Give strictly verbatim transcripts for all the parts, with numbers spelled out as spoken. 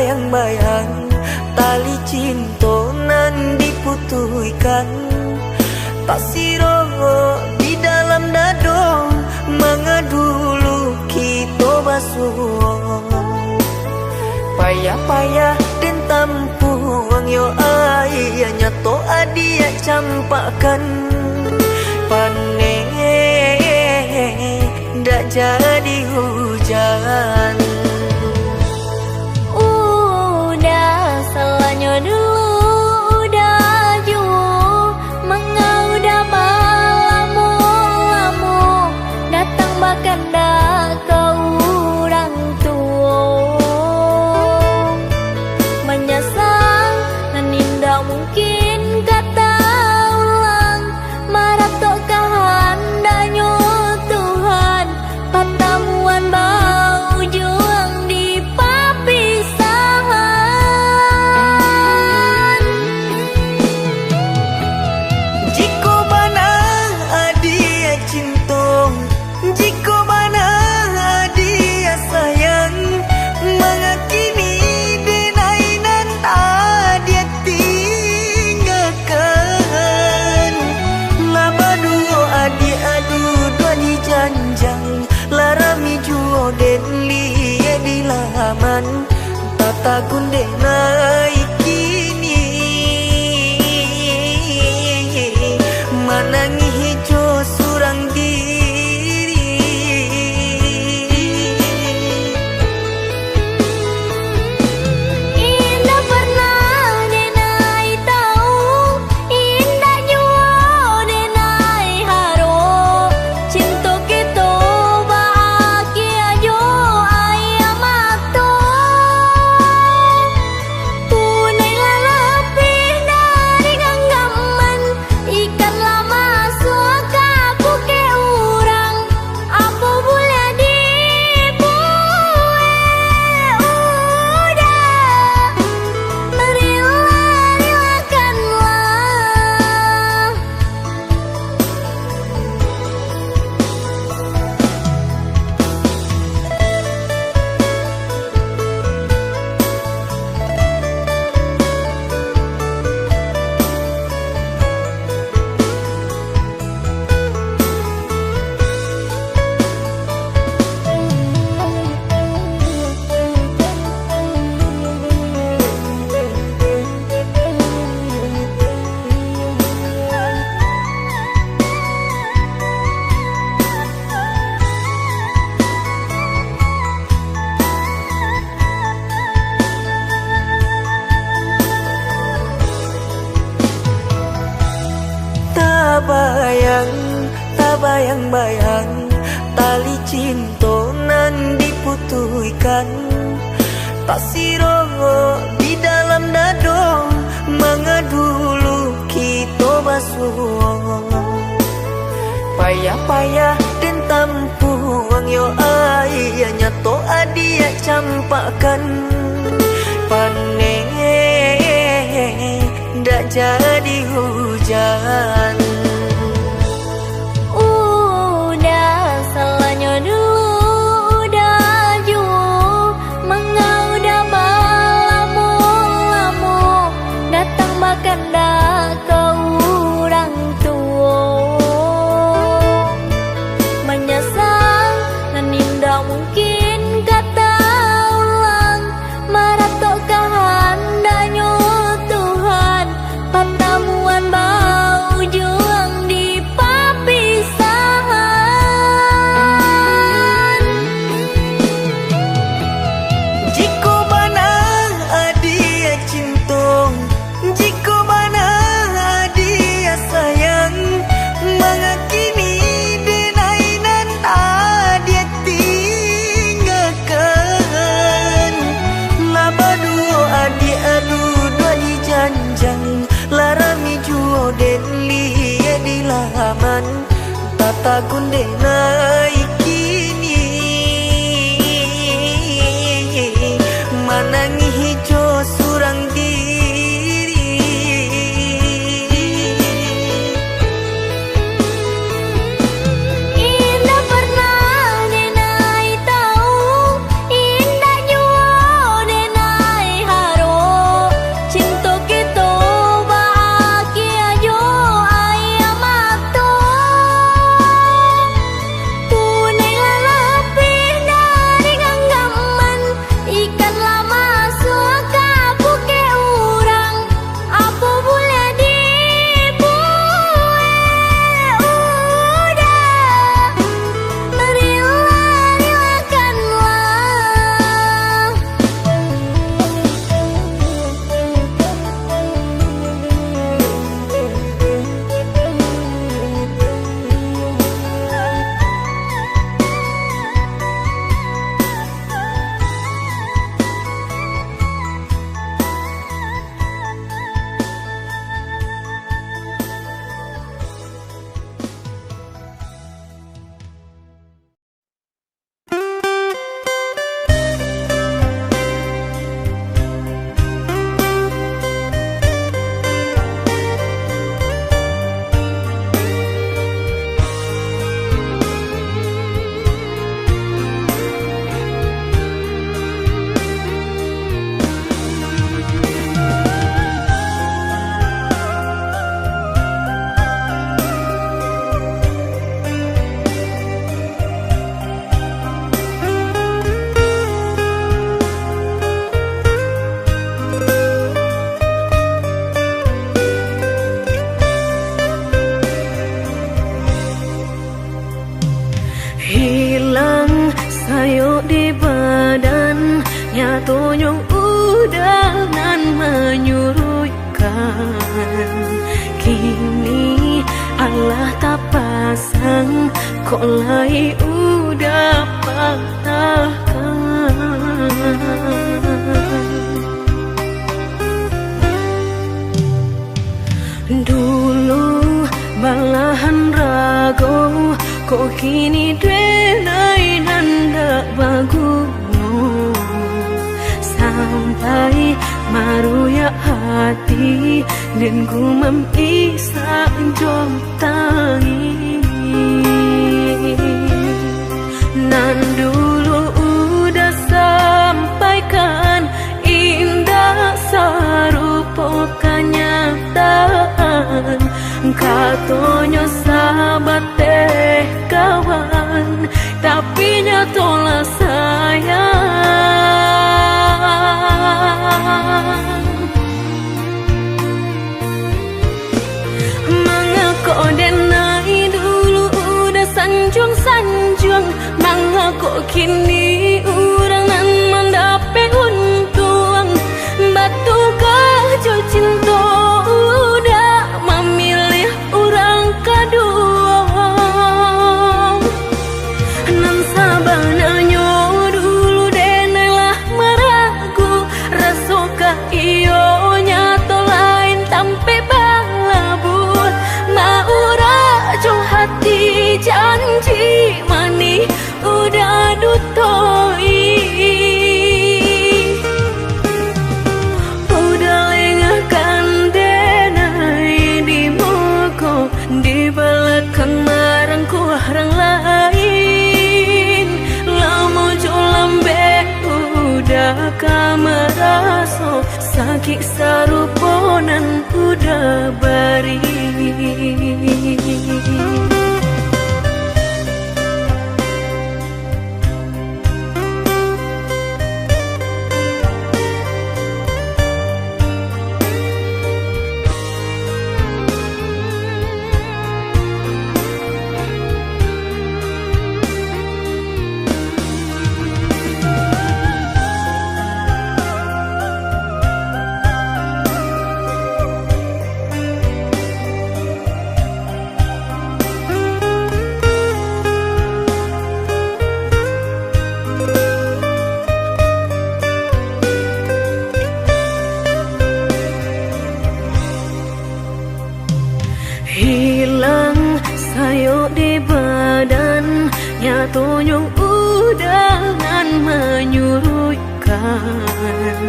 Bayang-bayang tali cinto nan diputuihkan, tasirok di dalam dado, manga dulu kito basuo. Payah-payah den tampuang yo aia, nyato adiak campakkan, paneh dak jadi hujan. Udah, salanyo dulu udah juo, manga udah balamo-lamo datang bakandak ka urang tuo. Manyasal nan indak mungkin ka taulang, maratok kahandaknyo Tuhan, patamuan baujuang di papisahan. Jikok bana adiak cinto, jikok bana adiak sayang, manga kini denai nan adiak tinggakan. Lah baduo adiak duduak di janjang, lah rami juo den liek di laman. Tatagun denai kini, manangih jo surang diri. Indak parnah denai tau, indak juo denai harok, cinto kito baakia jo aia mato. Punai lah lapih dari ganggaman, ikan lah masuak ka pukek urang. Apo buliah dibuek, udah, rila-rilakanlah. Tabayang, tabayang-bayang, tali cinto nan diputuihkan, tasirok di dalam dado, manga dulu kito basuo. Payah-payah den tampuang yo aia, nyato adiak campakkan, paneh dak jadi hujan. Udah, salanyo dulu udah juo, manga udah balamo-lamo datang bakandak ka urang tuo. Manyasal nan indak mungkin ka taulang, maratok kahandaknyo Tuhan, patamuan baujuang di papisahan. Jikok bana adiak cinto, jikok bana adiak sayang, manga kini denai nan adiak tinggakan. Lah baduo adiak duduak di janjang, lah rami juo den liek di laman. Tatagun denai kini, manangih jo surang diri. Indak parnah denai tau, indak juo denai Nyo udah nan manyuruikkan, kini alah tapasang, kok lai udah patahkan. Dulu balahan rago, kok kini denai nan dak baguno. Sampai maruyak hati, den gumam isak jo tangis. Nan dulu udah sampaikan, indak sarupo kanyataan. Katonyo sabateh kawan, tapi nyatolah sayang. Mangako denai dulu udah sanjuang-sanjuang? Mangako kini urang nan mandapek untuang? Batugah jo cinto udah mamiliah urang kaduo. Nan sabananyo dulu denai lah maragu, rasokah iyo nyato lain tampek balabuah? Maurak jo hati janji manih udah dutoi. Udah lengahkan denai di muko, di balakang marangkuah rang lain. Lamo jo lambek udah ka maraso, sakik sarupo nan udah bari. Hilang sayok di badan, nyatonyo udah nan manyuruikkan.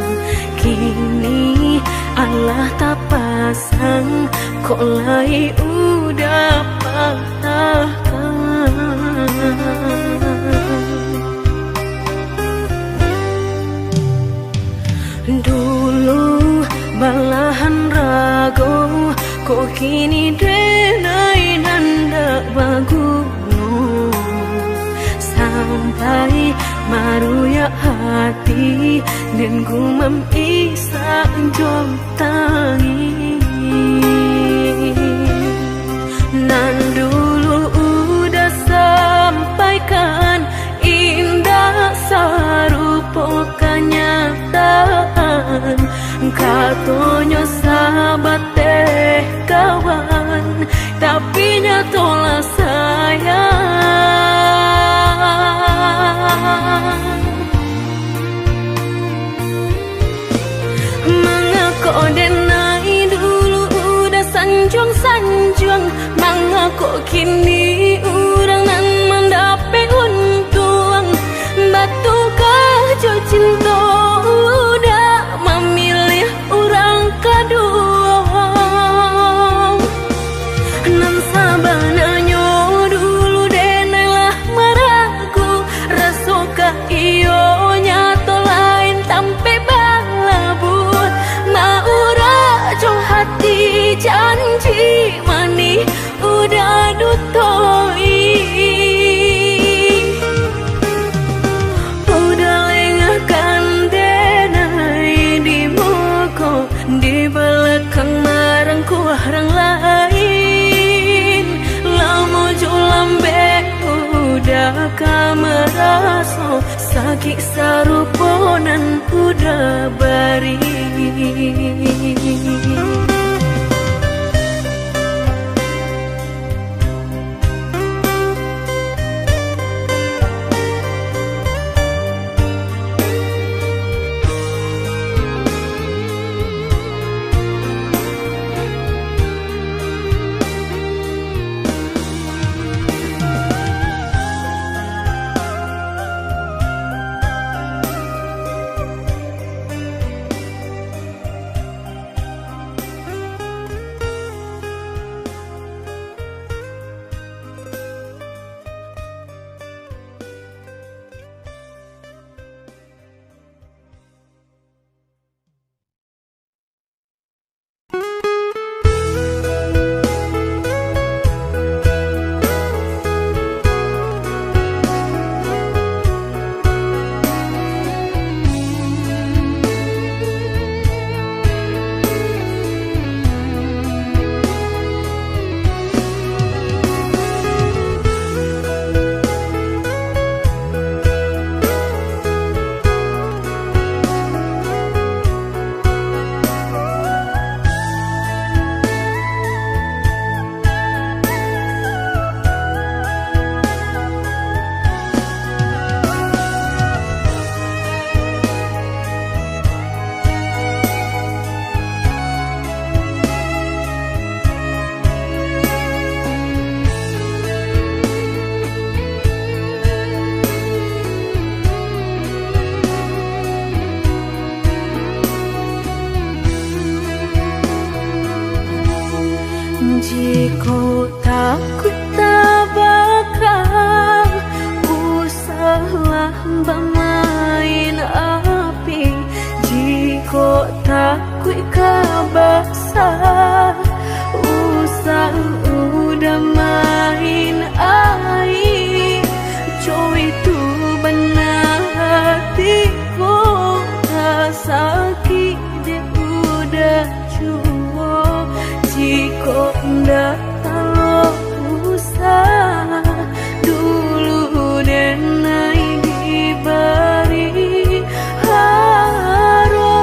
Kini alah tapas sang, kok lai udah patahkan. Dulu balahan rago, kok kini denai nan dak baguno. Sampai maruyak hati, den gumam isak jo tangih. Nan dulu udah sampaikan, indak sarupo kanyataan. Katonyo sabateh kawan, tapi nyatolah sayang. Mangako denai dulu udah sanjuang-sanjuang? Mangako kini urang nan mandapek untuang? Batukar jo cinto, udah mamiliah urang kaduo. Nan sabananyo dulu denai lah maragu, rasokah iyo nyato lain tampek balabuah? Maurak jo hati janji manih udah dutoi. Udah lengahkan denai di muko, di balakang marangkuah rang lain. Lamo jo lambek udah ka maraso, Sakik sarupo nan udah bari. Jikok takuik tabaka, usahlah bamain api. Jikok takuik ka basa, usah udah main aia. Cowok itu bana hati ko, ka sakik dek udah juo. Jikok ndak talok usah, dulu denai dibari haro.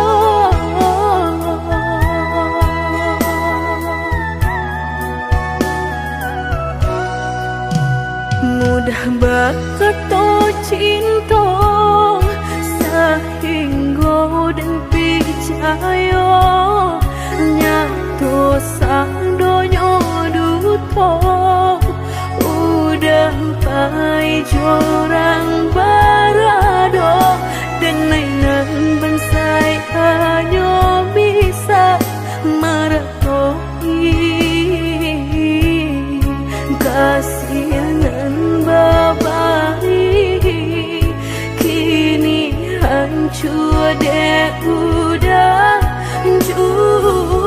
Mudah bakato cinto, sahinggo den picayo. Nyato sadonyo duto, udah pai jo urang barado. Denai nan bansaik hanyo bisa mara- -toi kasih nan babari, kini hancua dek udah juo.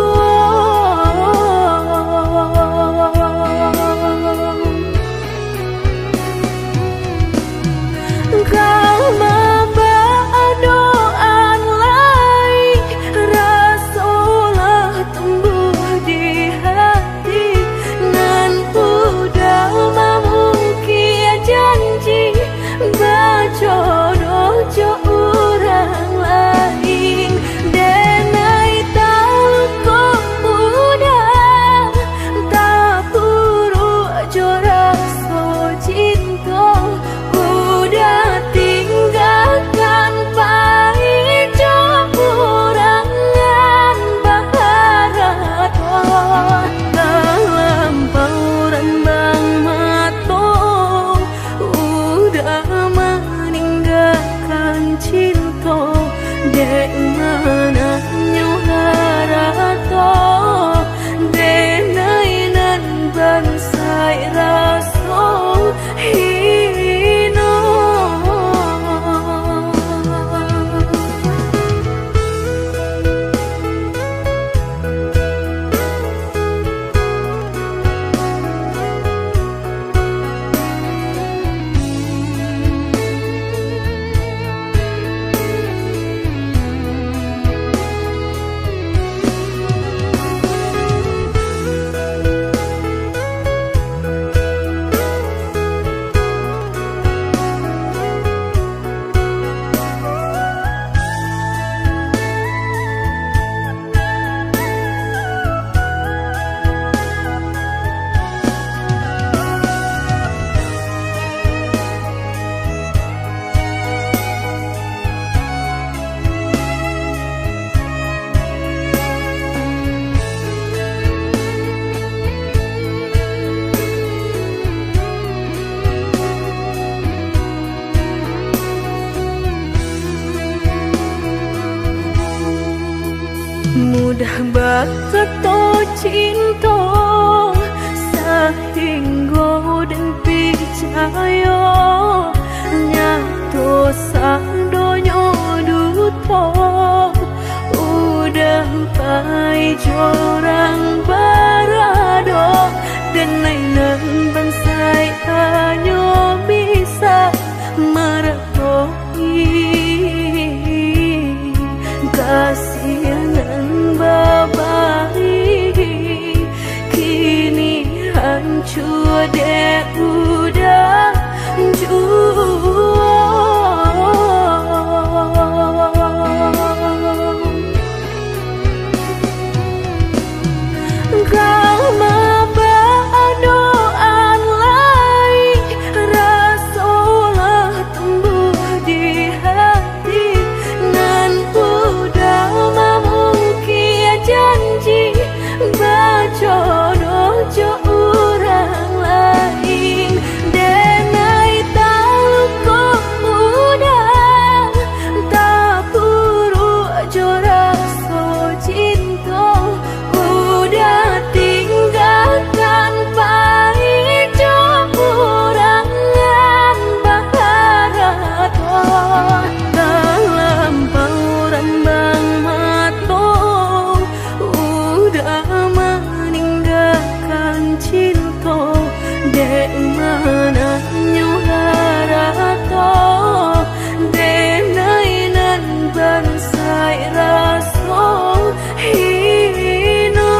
Mudah bakato cinto, sahinggo den picayo, nyato sadonyo duto. Udah pai jo urang barado, denai nan bansaik hanyo bisa marato. Kasih nan babari, kini hancua dek udan juo. Ka mabadoan lai, raso lah tumbuah di hati, nan udah mamukik janji, bajodoh jo urang lain. Denai taluko udan, tapuruak jo raso cinto, udah tinggakan pai jo urang nan baharato. Talampau rambang mato, udah maninggakan cinto, dek mananyo harato, denai nan bansaik raso hino.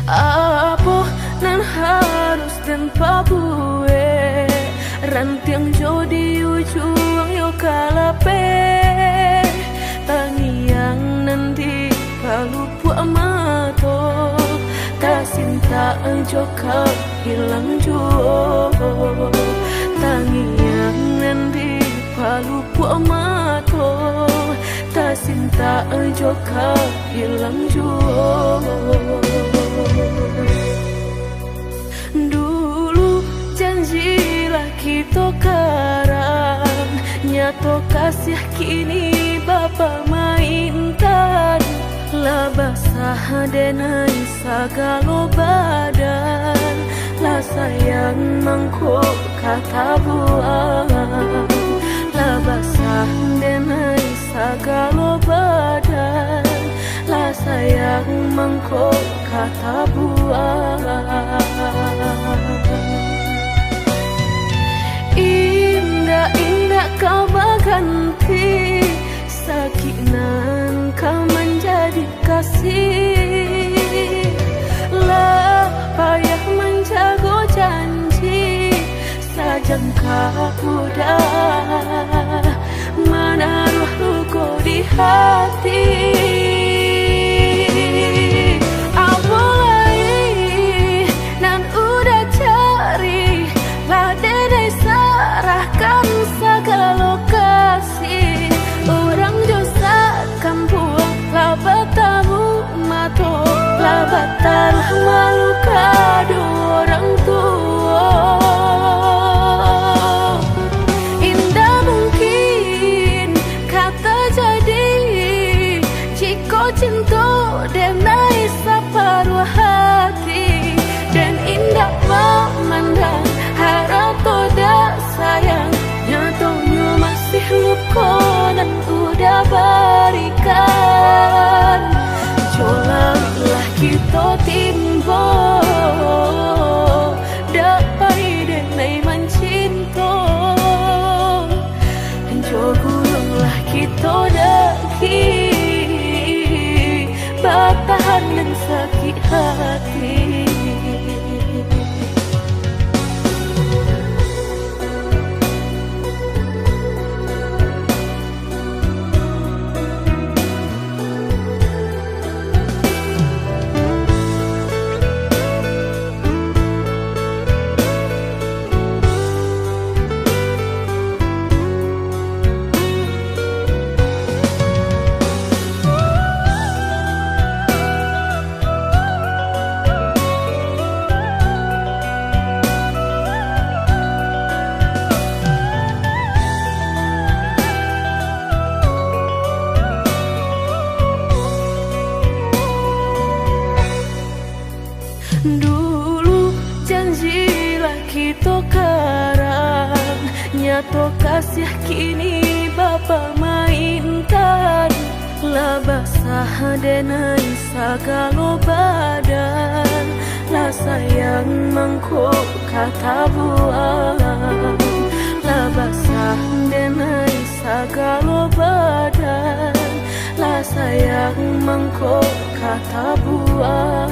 Apo nan harus den pabuek? Rantiang jo di ujuang yo ka lapeh, tangiang nan di palupuak mato, tasintak jo ka ilang juo. Tangiang nan di palupuak mato, tasintak jo ka ilang juo. Dulu janji lah kito karang, nyato kasiah kini bapamaintan. Lah basah denai sagalo badan, lah sayang mangko ka tabuang. Lah basah denai sagalo badan, lah sayang mangko ka tabuang. Indak-indak ka baganti, sakik nan ka manjadi kasih. Lah payah manjago janji, sajangka udah hati. Apo lai nan Uda cari, lah denai sarahkan sagalo kasih. Urang jo sakampuang lah batamu mato, lah bataruah malu kado urang tuo. Indak mungkin ka tajadi, jikok cinto denai saparuah hati. Den indak mamandang harato dak sayang, nyatonyo masih luko nan Uda barikan. Jolah lah kito timbo, dak pai denai mancinto. Jo gulunglah kito daki, batahan nan sakik hati. Dulu janji lah kito karang, nyato kasiah kini bapamainkan. Lah basah denai sagalo badan, lah sayang mangko ka tabuang. Lah basah denai sagalo badan, lah sayang mangko ka tabuang.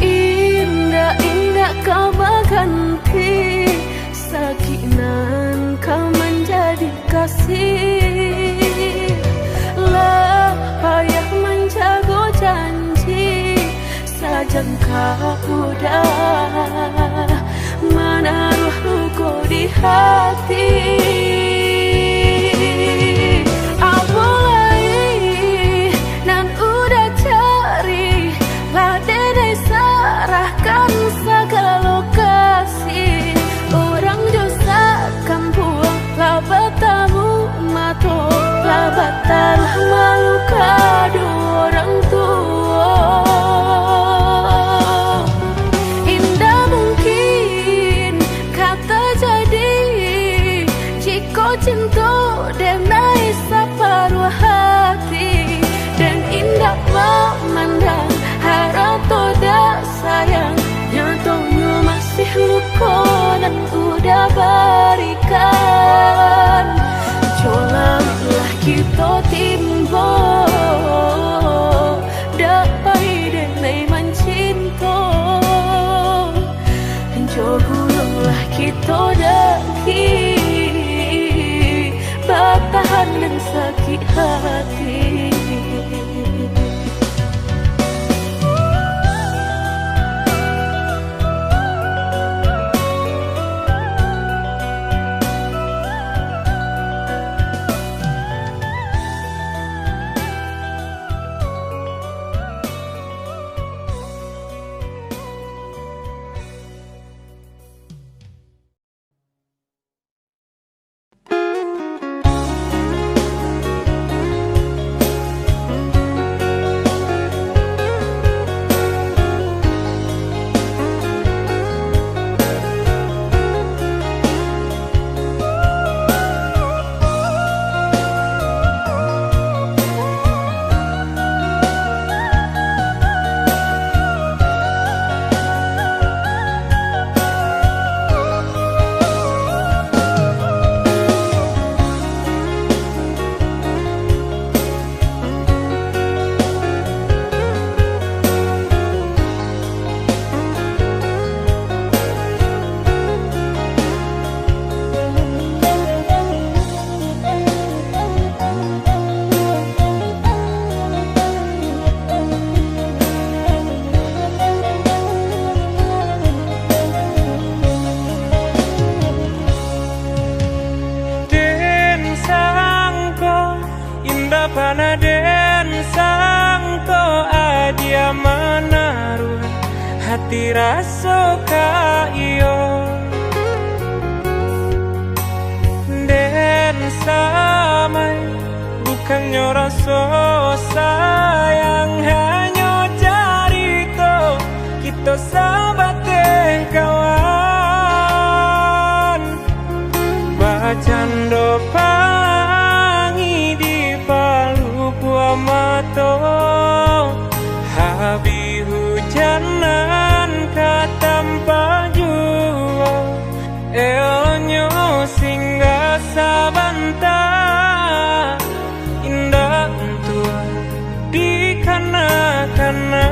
Indak-indak ka baganti, sakik nan ka manjadi kasih. Lah payah manjago janji, sajangka Uda manaruah luko di hati. Apo lai nan Uda cari, lah denai sarahkan sagalo kasih. Urang jo sakampuang lah batamu mato, lah bataruah malu kado urang tuo. Indak mungkin ka tajadi, jikok cinto denai saparuah hati. Den indak mamandang harato dak sayang, nyatonyo masih luko nan Uda barikan. Jolah lah kito timbo, dak pai denai mancinto. Jo gulunglah kito daki, batahan nan sakik hati. Raso ka iyo den samai, bukannyo raso sayang, hanyo carito kito sabateh kawan. Bacando palangi di palubuah mato, habih hujan nan ka tampak juo, eloknyo singgah sabanta, indak untuak dikana-kana.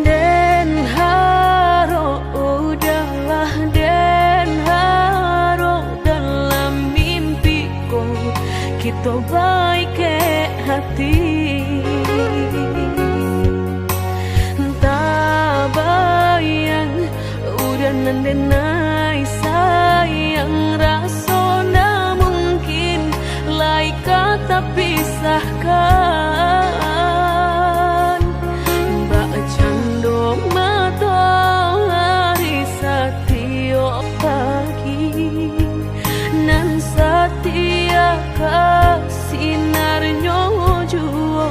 Den harok, udahlah, den harok, dalam mimpi ko kito baikek hati. Tabayang, udah nan denai sayang, raso ndak mungkin lai ka tapisahkan. Bacando matoari satiok pagi, nan satia ka sinarnyo juo,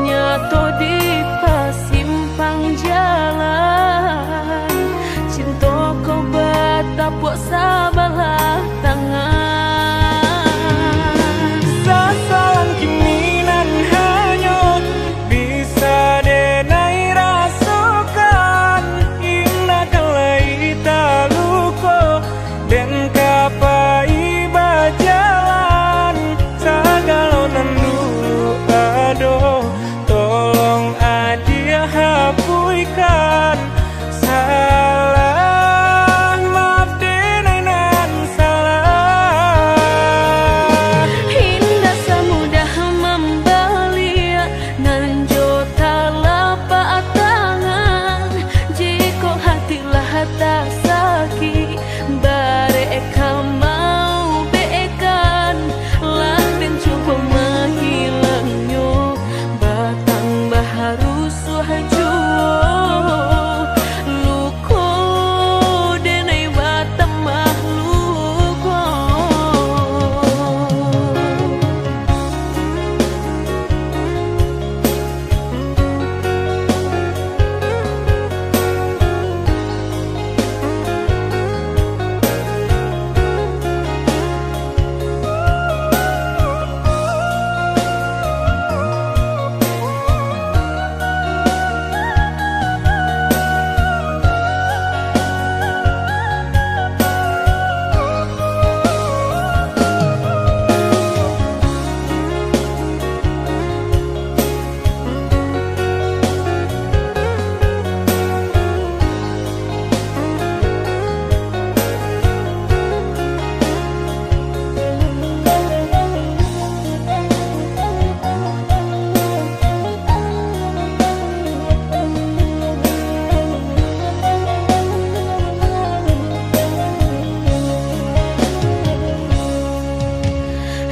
nyato di pasimpang jalan, cinto ko batapuak sabalah tangan. Sasalang kini nan hanyo bisa denai rasokan, indak ka lai taluko den ka pai bajalan, sagalo nan dulu ado, tolong adiak hapuihkan. Salah, maaf denai nan salah. Indak samudah mambaliak nan jo talapak tangan. Jikok hati lah tasakik, barek ka maubekan, lah den cubo mahilangnyo, batambah rusuah juo, luko denai batambah luko.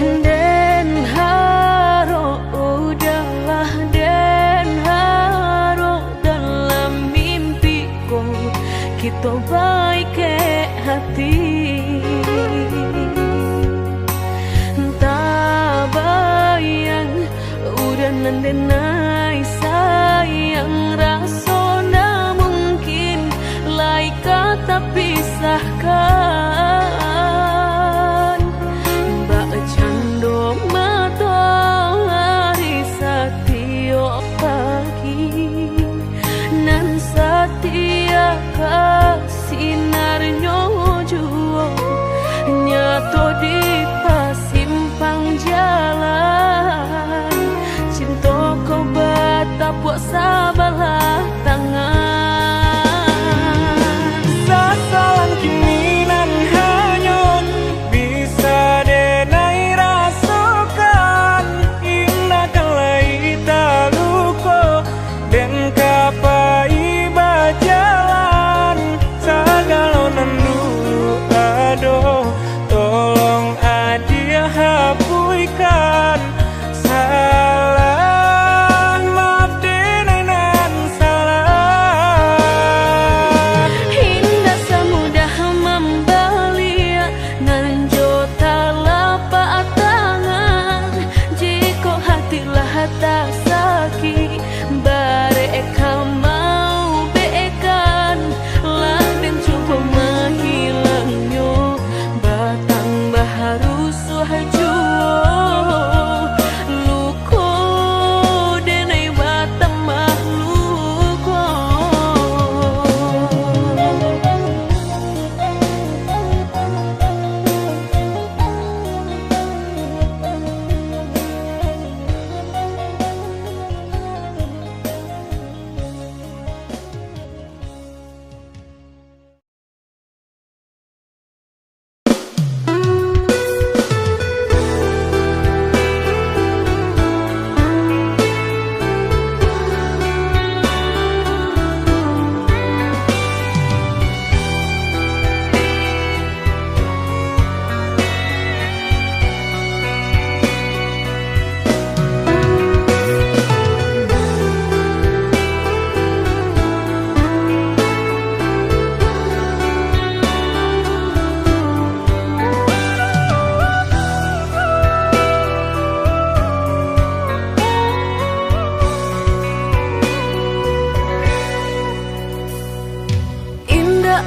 Den harok, udahlah, den harok, dalam mimpi ko kito baikek hati. Tabayang, udah nan denai sayang, raso ndak mungkin lai ka tapisahkan. Bak cando matoari satiok pagi, nan satia ka sinarnyo juo, nyato di pasimpang jalan, cinto ko batapuak sabalah tangan. Sasalang kini nan hanyo bisa denai rasokan, indak ka lai taluko, den ka pai bajalan. Sagalo nan dulu ado, tolong adiak hapuihkan.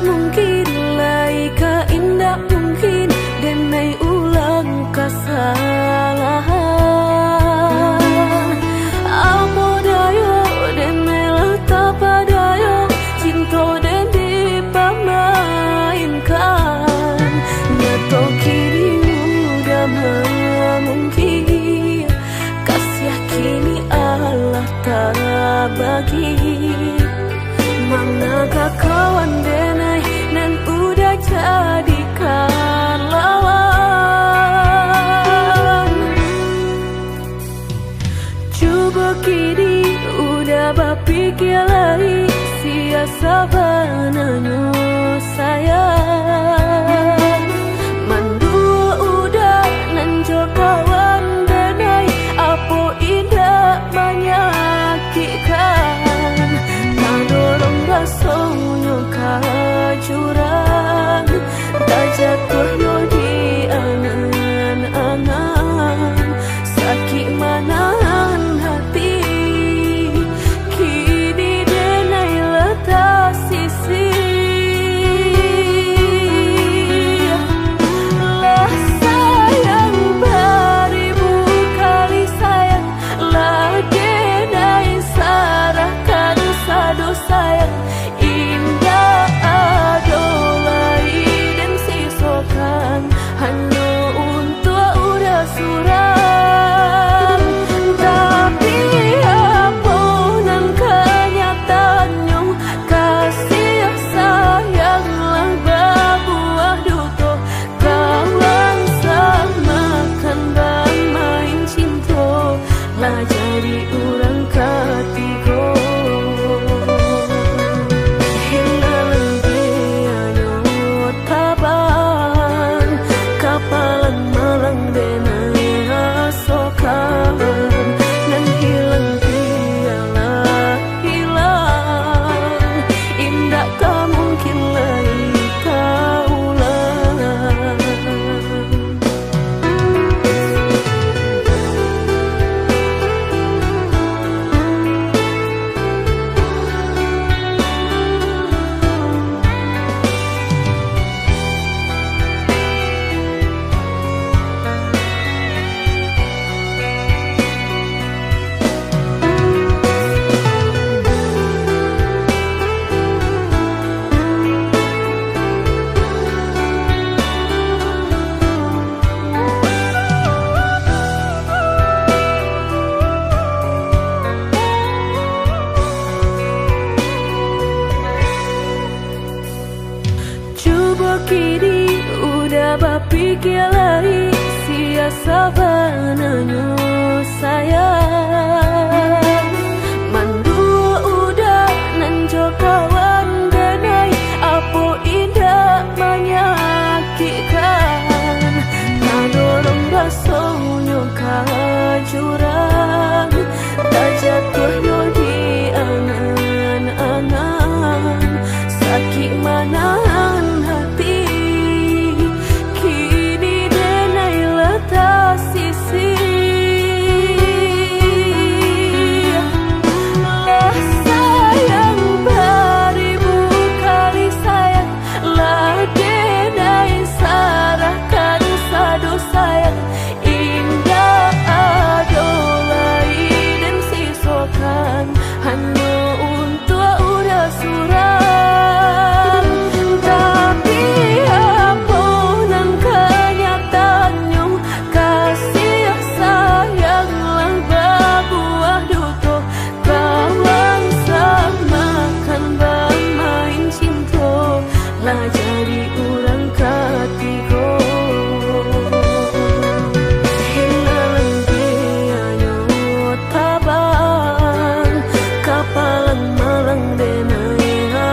Mungkin lai ka indak mungkin, den ai ulang kasalahan. Apo dayo, den ai lah tapadayo, cinto den dipamainkan. Nyato kini udah mamungkir, kasiah kini alah tabagi. Manga ka kawan den ai, nan udah jadikan lawan. Cubo kini udah bapikia lai, sia sabananyo sayang. Manduo udah nan jo kawan den ai, apo indak manyakikkan. Tadorong rasonyo ka jurang, tajatuahnyo di angan-angan. Sakik manahan hati, kini den ai lah tasisih. Lah sayang baribu kali sayang, lah den ai sarahkan sado sayang. Indak ado lai den sisokan, hanyo untuak urang surang. Tapi, apo nan kanyataannyo, kasiah sayang lah babuah duto. Kawan samakan bamain cinto, lah jadi urang katigo. Hilang pianyo taban, kapalang malang den ai rasokan. Nan hilang pian lah hilang, indak ka mungkin lai taulang. Cubo kini udah bapikia lai, sia sabananyo sayang. Manduo udah nan jo kawan den ai, apo indak manyakikkan. Tadorong rasonyo ka jurang, tajatuahnyo di angan-angan. Sakik manahan hati, kini den ai lah tasisih. Lah sayang baribu kali sayang, lah den ai sarahkan sado sayang. Indak ado lai den sisokan, hanyo untuak urang surang. Tapi, apo nan kanyataannyo, kasiah sayang lah babuah duto. Kawan samakan bamain cinto, lah jadi urang katigo. Hilang pianyo taban, kapalang malang den ai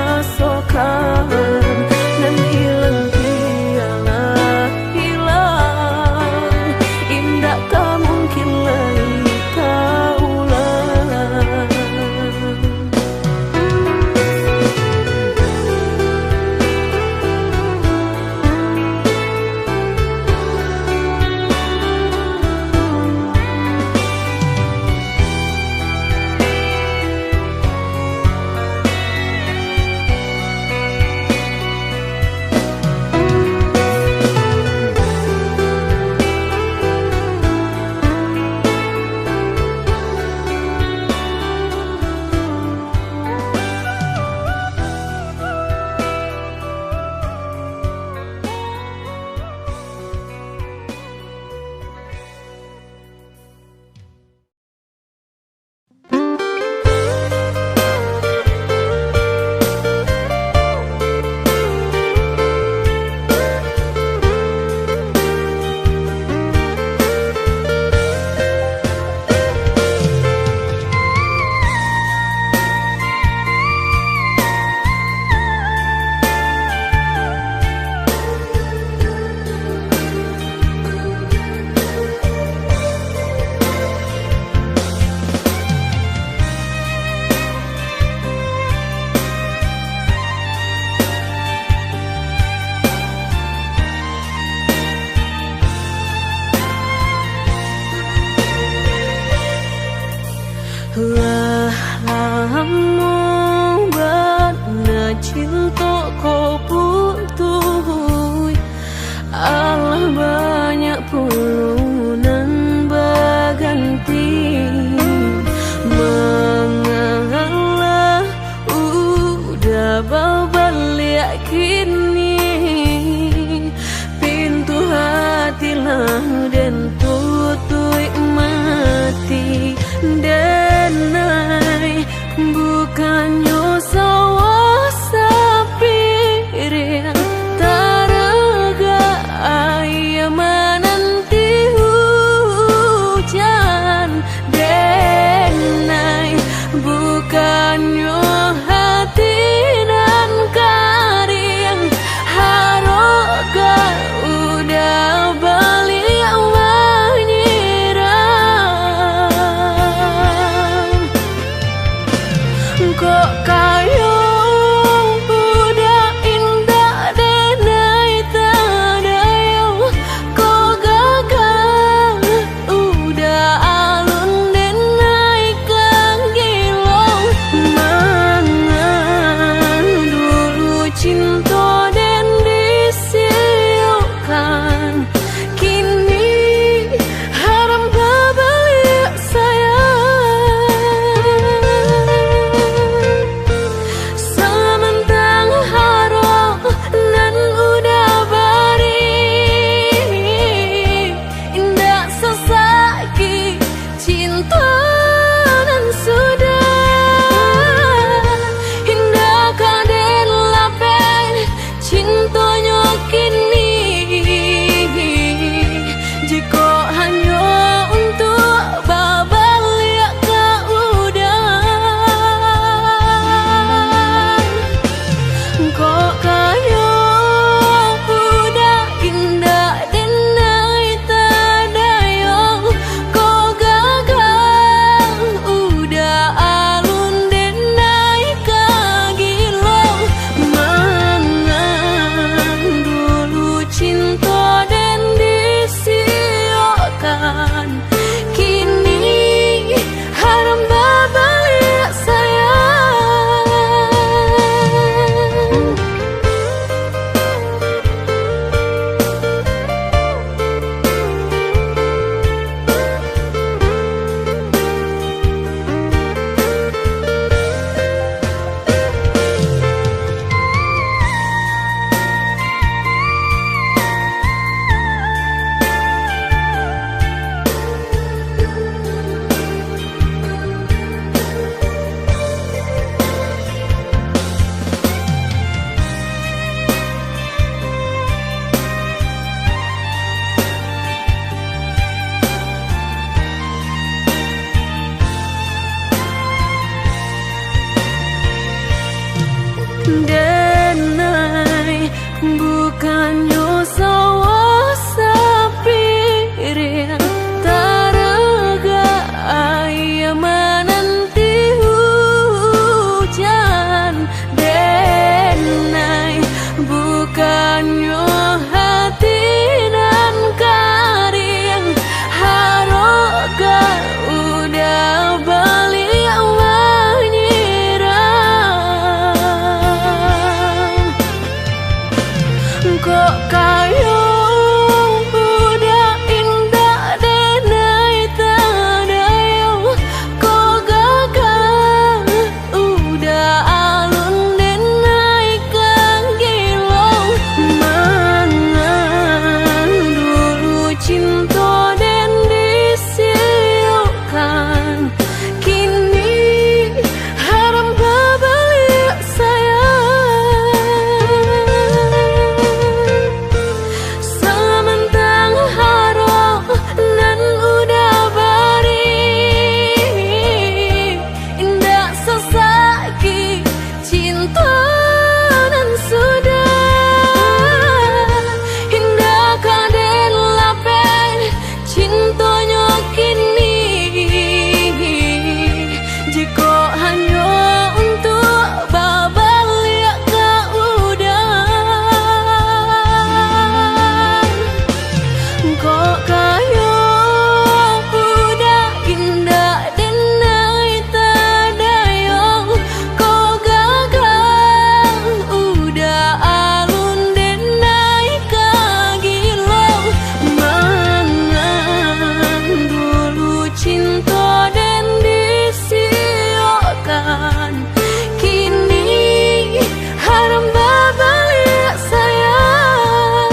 Lamo bana cinto ko putuih, alah banyak pulo nan baganti. Mangalah uda babaliak kini, pintu hati lah den tutuik mati. Den ai, bukannyo sawah sapiring, taragak aia mananti hujan. Den ai, bukannyo hati nan kariang, harok ka uda baliak manyirang. Kok kayo uda indak den ai tadayo, kok gagal uda alun den ai ka gilo. Mangan dulu cinto den disiokkan, kini haram babaliak sayang. Samantang harok nan uda bari, indak sasakik cinto nan sudah. Indak ka den lapeh cintonyo kini, jikok hanyo untuak babaliak ka uda. Kok kayo uda indak den ai tadayo, kok gagal uda alun den ai ka gilo. Mangan dulu cinto den disiokkan, kini haram babaliak sayang. Den ai, bukannyo sawah sapiring, taragak aia mananti hujan. Den ai, bukannyo hati nan kariang, harok ka uda baliak manyirang. Kok Kini haram babaliak sayang.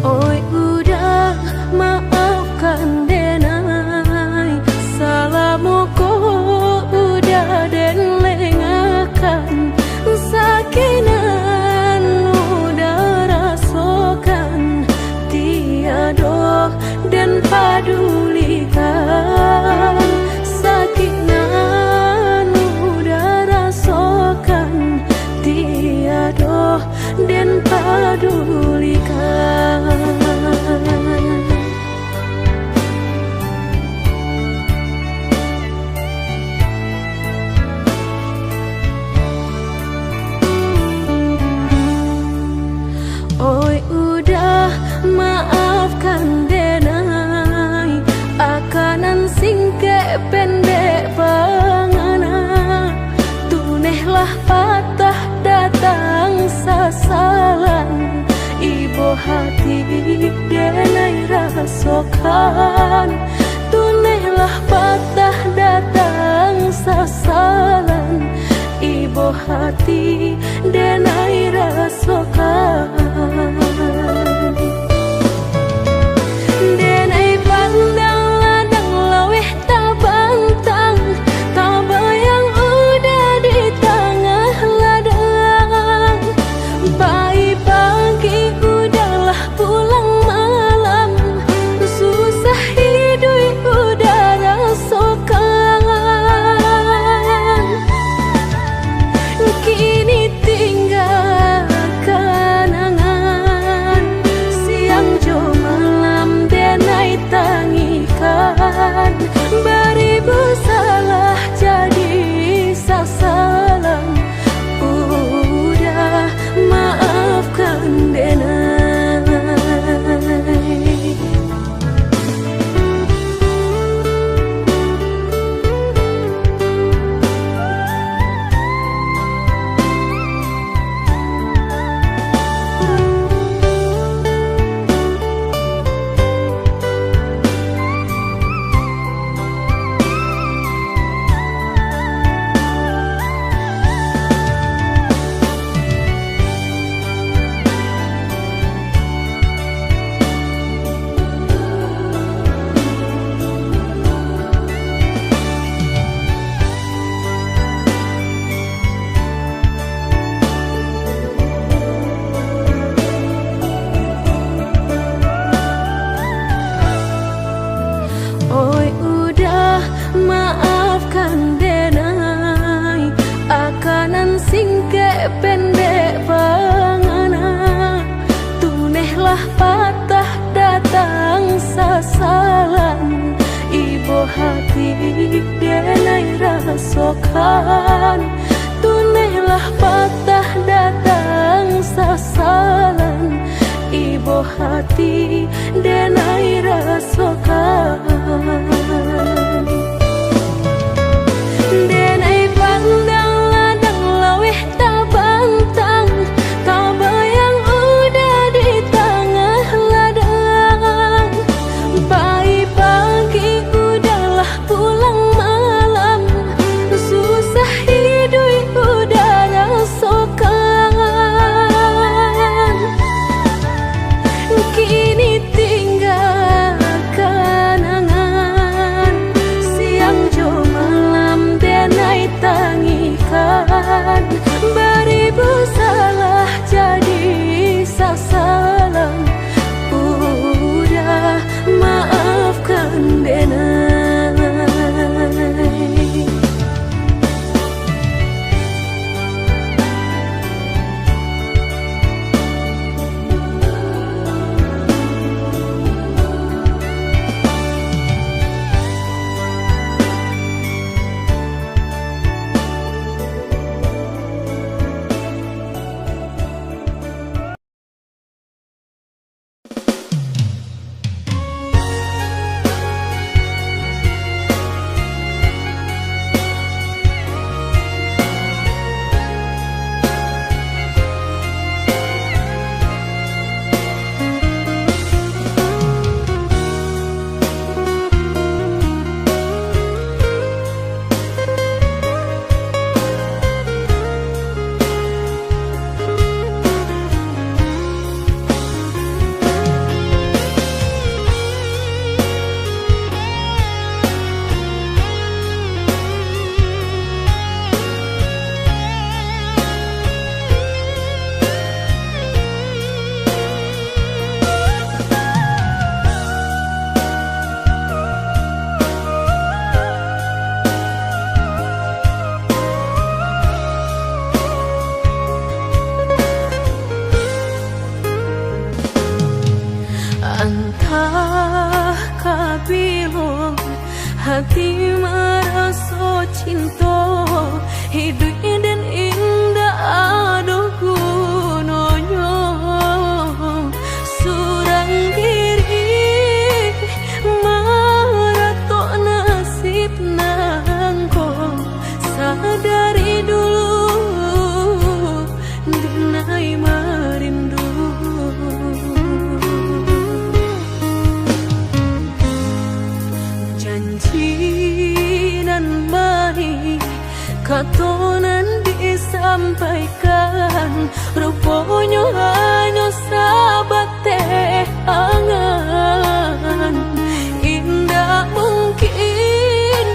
Oi uda, maafkan den ai, salamo ko uda den lengahkan, sakik nan uda rasokan, tiado den padulikan, sakik nan uda rasokan, tiado den padulikan. Oi uda, maafkan den ai, aka nan singkek pendek pangana, tunehlah patah datang sasalan, ibo hati den ai rasokan. Tunehlah patah datang sasalan, ibo hati den ai rasokan. Den ai pandang ladang laweh tabantang, tabayang uda di tangah ladang. Pai pagi uda lah pulang malam, susah iduik uda rasokan. Kini tingga kanangan, siang jo malam den ai tangikan. Baribu salah jadi sasalan, uda maafkan den ai. Oi uda, maafkan den ai, aka nan singkek pendek pangana, tunehlah patah datang sasalan, ibo hati den ai rasokan. Tunehlah patah datang sasalan, ibo hati den ai rasokan. Den ai pandang ladang laweh tabantang, tabayang uda di tangah ladang. Pai pagi uda lah pulang malam, susah iduik uda rasokan. Kini tingga kanangan, Hati maraso cinto, iduik den indak ado gunonyo. Surang diri maratok nasib nangko, sadari dulu denai marindu. Janji nan manih, kato nan disampaikan, ruponyo hanyo sabateh angan. Indak mungkin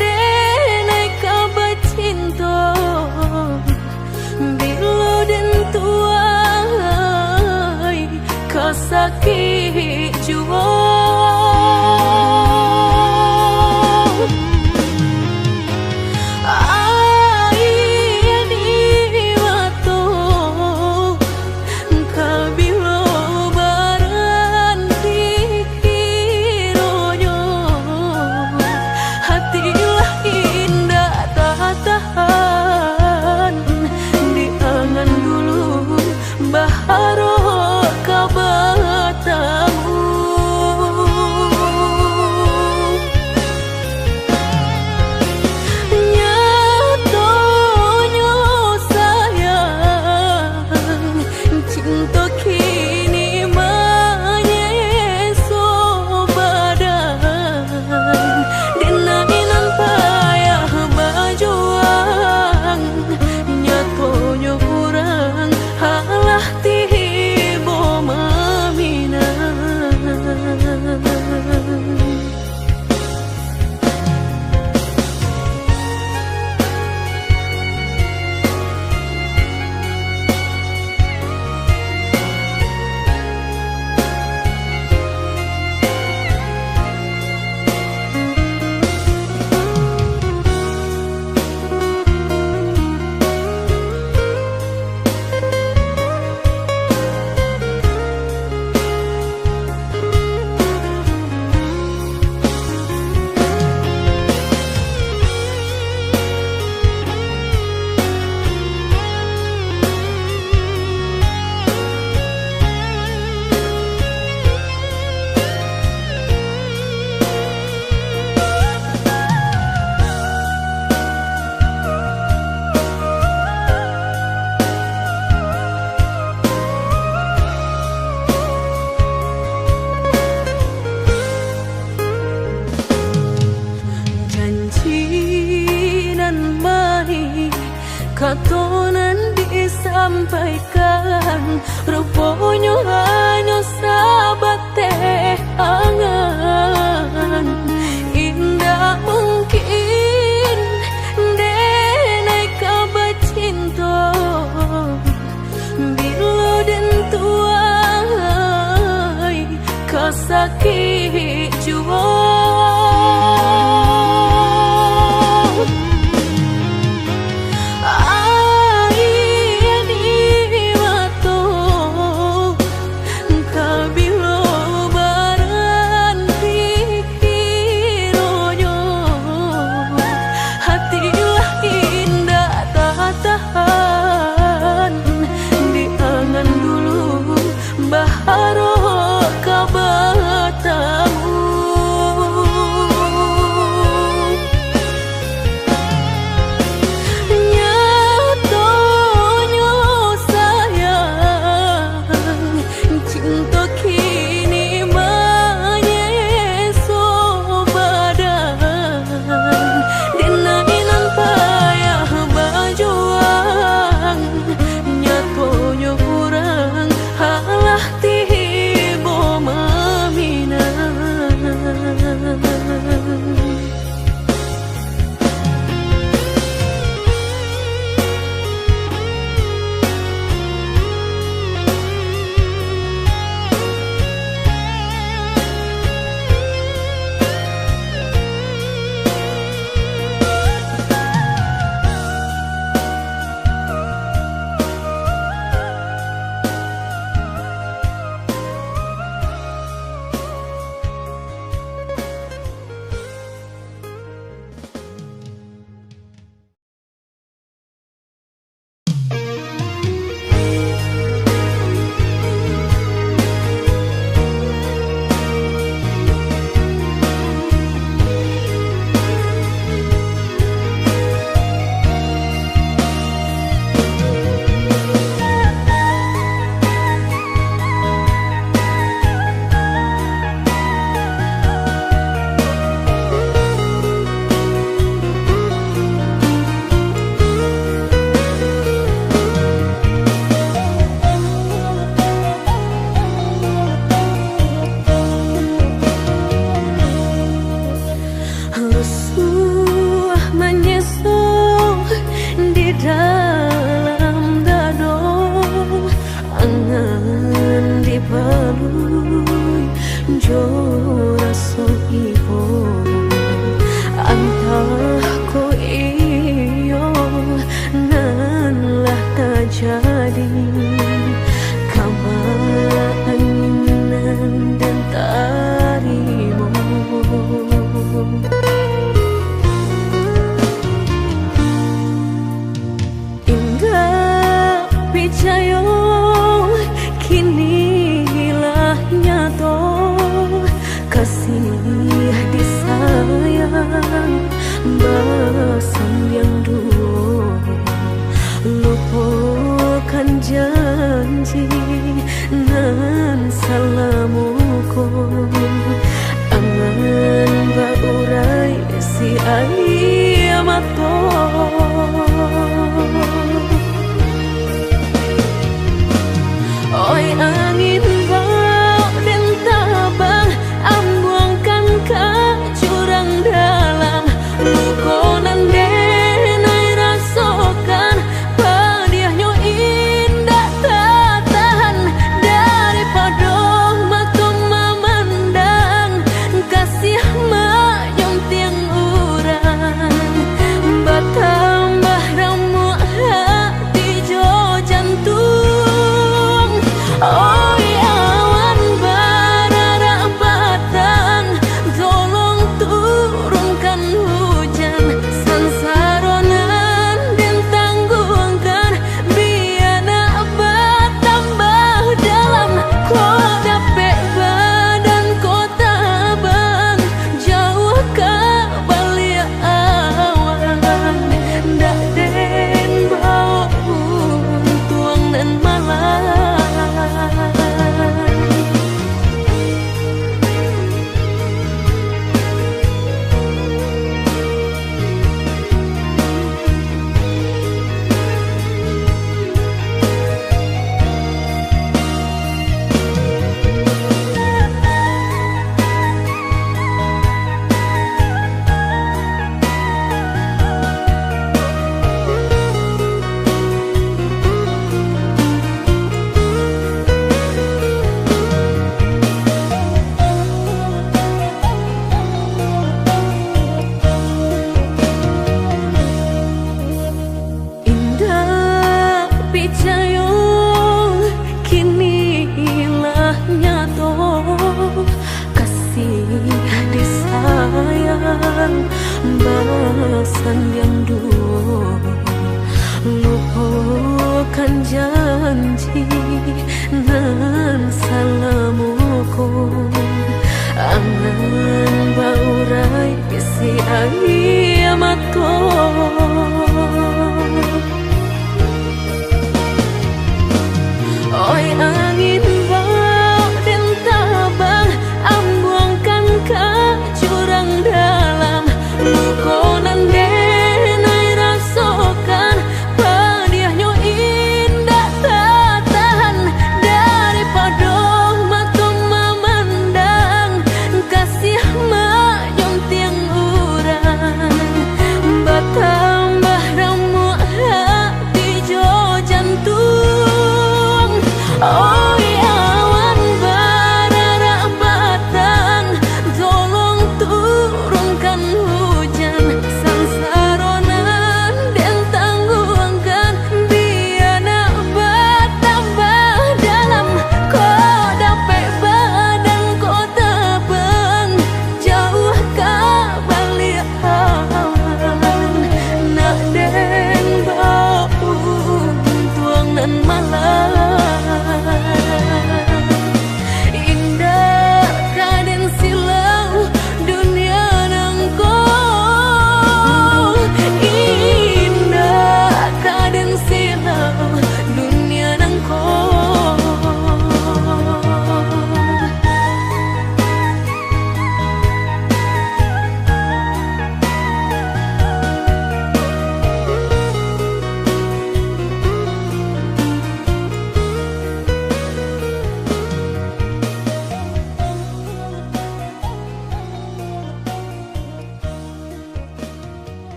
denai ka bacinto, bilo den tuai ka sakik juo. Aia di mato, ka bilo baranti kironyo, hati lah indak tatahan di angan dulu, baharok ka batamu. Nyatonyo sayang, cinto kini manyeso badan. Denai nan payah bajuang, nyatonyo urang alah tibo maminang. Janji nan manih, kato nan disampaikan, ruponyo hanyo sabateh angan. Indak mungkin denai ka bacinto, bilo den tuai ka sakik juo. Aia di mato, ka bilo baranti Basandiang duo, lupokan janji nan salamo ko. Angan